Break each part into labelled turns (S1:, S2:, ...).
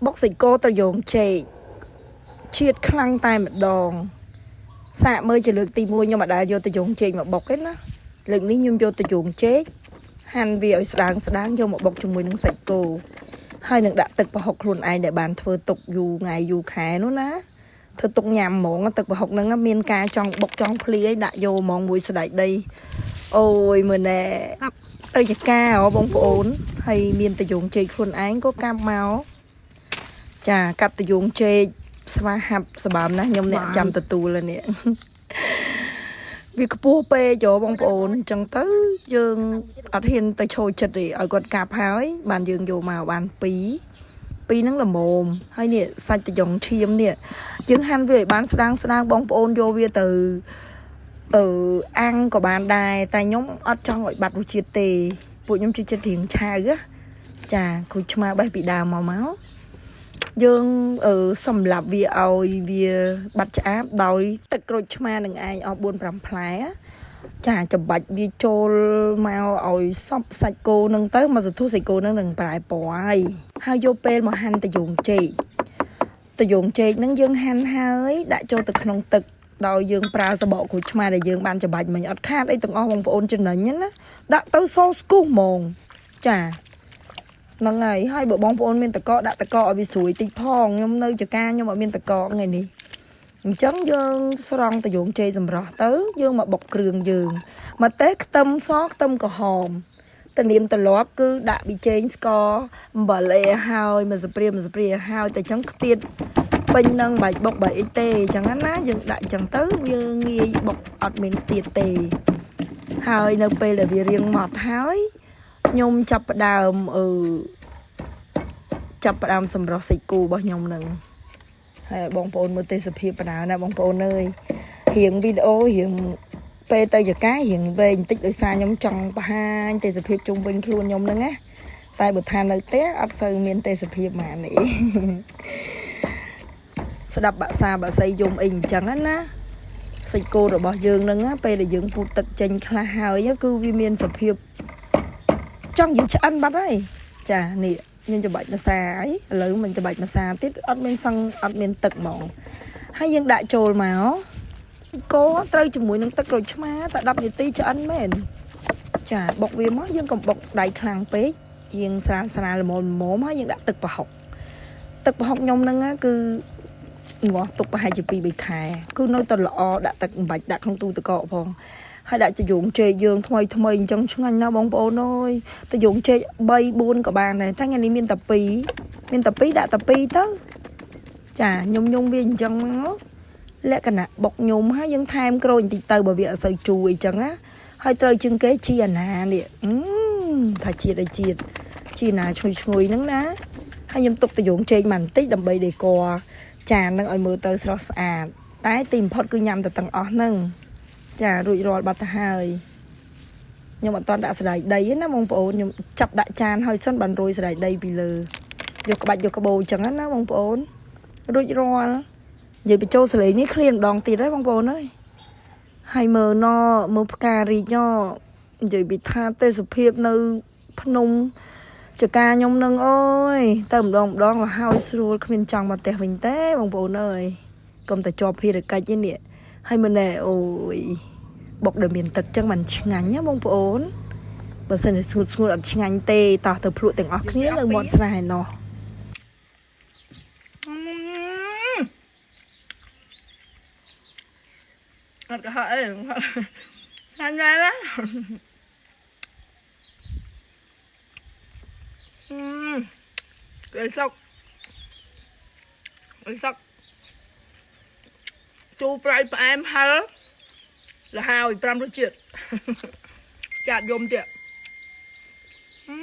S1: បុកសាច់គោត្រយងចេកជាតិខ្លាំងតែម្ដង សាកមើលជាលើកទី1ខ្ញុំអត់ដែលយកត្រយងចេកមកបុកទេណាលើកនេះខ្ញុំយកត្រយងចេកហាន់វាឲ្យស្ដើងស្ដើងយកមកបុកជាមួយនឹងសាច់គោហើយនឹងដាក់ទឹកប្រហុកខ្លួនឯងដែលបានធ្វើទុកយូរថ្ងៃយូរខែនោះណាធ្វើទុកញ៉ាំហ្មងទឹកប្រហុកហ្នឹងមានការចង់បុកចង់ភ្លាយដាក់យកហ្មងមួយស្ដែកដីអូយមើលណែទៅចការហ៎បងប្អូនហើយមានត្រយងចេកខ្លួនឯងក៏កាប់មកចាកាប់ត្រយងចេកស្វាហាប់សម្បើមណាស់ខ្ញុំអ្នកចាំទទួលហើយនេះ វាខ្ពស់ពេកយោបងប្អូនអញ្ចឹងទៅយើងអត់ហ៊ានទៅឈរចិត្តទេឲ្យគាត់កាប់ហើយបានយើងយកមកបាន2ពីរហ្នឹងល្មមហើយនេះសាច់តយ៉ងឈាមនេះយើងហាន់វាឲ្យបានស្ដាងស្ដាងបងប្អូនយកវាទៅអឺអាំងក៏បានដែរតែខ្ញុំអត់ចង់ឲ្យបាត់រសជាតិទេពួកខ្ញុំជួយចិត្តរៀងឆៅណាចាក្រូចឆ្មាបេះពីដើមមកមក យើងអឺសម្រាប់វាឲ្យវាបាត់ឆ្អាបដោយទឹកក្រូចឆ្មានឹងឯងអស់4 5ផ្លែចាចំបាច់វាចូលមកឲ្យសពសាច់គោនឹងទៅមកសន្ទុះសាច់គោនឹងនឹងប្រែពណ៌ហើយហើយយកពេលមកហាន់តយងចេកតយងចេកនឹងយើងហាន់ហើយដាក់ចូលទៅក្នុងទឹកដោយយើងប្រើសបកក្រូចឆ្មាដែលយើងបានច្បាច់មិញអត់ខាតអីទាំងអស់បងប្អូនចំណេញណាដាក់ទៅសស្គុះហ្មងចា ហ្នឹងហើយហើយបើបងប្អូនមានតកកដាក់តកកឲ្យវាស្រួយតិចផងខ្ញុំនៅចការខ្ញុំអត់មានតកកថ្ងៃនេះអញ្ចឹងយើងស្រង់តយងជ័យសម្រស់ទៅយើងមកបុកគ្រឿងយើងម្ទេសខ្ទឹមសខ្ទឹមក្រហមតនាមត្រឡប់គឺដាក់ប៊ីចេងស្ករអំបិលអីហើយមួយស្ព្រាមួយស្ព្រាហើយតែអញ្ចឹងខ្ទៀតពេញនឹងបាច់បុកបាច់អីទេអញ្ចឹងណាយើងដាក់អញ្ចឹងទៅវាងាយបុកអត់មានខ្ទៀតទេហើយនៅពេលដែលវារៀងម៉ត់ហើយខ្ញុំចាប់ផ្ដើមអឺ ចាប់ផ្ដើមសម្រស់សាច់គូរបស់ខ្ញុំនឹងហើយបងប្អូនមើលទេសភាពបណ្ដាណាបងប្អូនអើយរៀងវីដេអូរៀងពេលទៅចការៀងវែងបន្តិចដោយសារខ្ញុំចង់បង្ហាញទេសភាពជុំវិញខ្លួនខ្ញុំហ្នឹងណាតែបើថានៅផ្ទះអត់សូវមានទេសភាពហ្មងនេះ ស្ដាប់បាក់សាបាក់សីយំអីអញ្ចឹងណាសាច់គោរបស់យើងហ្នឹងណាពេលដែលយើងពូតទឹកចេញខ្លះហើយគឺវាមានសភាពចង់យើងឆ្អិនបាត់ហើយចានេះខ្ញុំច្បាច់ម្សាអីឥឡូវមិនច្បាច់ម្សាទៀតអត់មានសឹងអត់មានទឹកហ្មងហើយយើងដាក់ចូលមកគោត្រូវជាមួយនឹងទឹកក្រូចឆ្មាតែ10នាទីឆ្អិនមែនចាបុកវាមកយើងកុំបុកដៃខ្លាំងពេកយើងស្រាលស្រាលល្មមល្មមហើយយើងដាក់ទឹកប្រហុកទឹកប្រហុកខ្ញុំហ្នឹងណាគឺ ងាស់ទុកប្រហែលជា2 3ខែគឺនៅតែល្អដាក់ទឹកមិនបាច់ដាក់ក្នុងទូទឹកកកផងហើយដាក់ចយងចេកយើងថ្មីថ្មីអញ្ចឹងឆ្ងាញ់ណាស់បងប្អូនអើយតយងចេក3 4ក៏បានដែរតែថ្ងៃនេះមានតែ2មានតែ2ដាក់តែ2ទៅចាញុំញុំវាអញ្ចឹងមកលក្ខណៈបុកញុំហើយយើងថែមក្រូចបន្តិចទៅបើវាអត់សូវជូរអីចឹងណាហើយត្រូវជាងគេជីអាណានេះអឺថាជាតិអីជាតិជីអាណាឈ្ងុយឈ្ងុយហ្នឹងណាហើយខ្ញុំទុកតយងចេកមកបន្តិចដើម្បីដេក ចាននឹងឲ្យមើលទៅស្រស់ស្អាតតែទីបំផុតគឺញ៉ាំតែទាំងអស់ហ្នឹងចារួចរាល់បាត់ទៅហើយខ្ញុំអត់តន់ដាក់សណ្តែកដីទេណាបងប្អូនខ្ញុំចាប់ដាក់ចានហើយសិនបានរោយសណ្តែកដីពីលើយកក្បាច់យកក្បូរអញ្ចឹងណាបងប្អូនរួចរាល់និយាយបញ្ចូលសលេងនេះឃ្លានម្ដងទៀតហើយបងប្អូនអើយហើយមើលណមើលផ្ការីកណនិយាយពីថាទេសភាពនៅភ្នំ ចការខ្ញុំនឹងអូយទៅម្ដងម្ដងក៏ហើយស្រួលគ្មានចង់មកផ្ទះវិញទេបងប្អូនអើយកុំតែជាប់ភារកិច្ចទេនេះហើយមើលណែអូយបុកដែលមានទឹកចឹងมันឆ្ងាញ់ណាបងប្អូនបើសិនជាស្ងួតស្ងួតអត់ឆ្ងាញ់ទេតោះទៅភ្លក់ទាំងអស់គ្នានៅមាត់ស្រែឯណោះ
S2: អត់កុហកអីហាញ់មែនណាអឺគេសុកគេសុកជូរប្រៃផ្អែមហឹរលហើយ5រសជាតិចាត់យំទៀតអឺ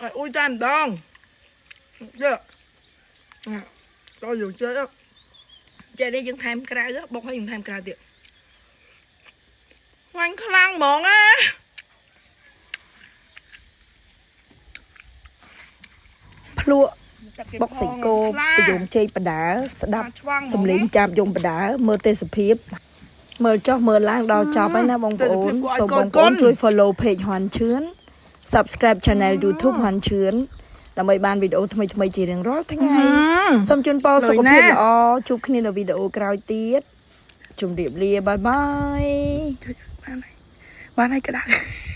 S2: អើយអ៊ុយតែម្ដងនេះដល់យើងចេះ ចេះនេះយើងថែមក្រៅហ៎បុកឲ្យយើងថែមក្រៅទៀតខ្លាញ់ខ្លាំងហ្មងណា
S1: ភ្លក់បុកសាច់គោតយងចេកបដាស្ដាប់សំលេងចាប់យំបដាមើលទេសភាពមើលចុះមើលឡើងដល់ចប់ហើយណាបងប្អូនសូមបងប្អូនជួយ follow page ហ៊ាន់ឈឿន subscribe channel YouTube ហ៊ាន់ឈឿន ដើម្បីបានវីដេអូថ្មីៗជារៀងរាល់ថ្ងៃសូមជូនពរសុខភាពល្អជួបគ្នានៅវីដេអូក្រោយទៀតជម្រាបលា bye bye.
S2: ចុចបានហើយបានហើយក្តៅ។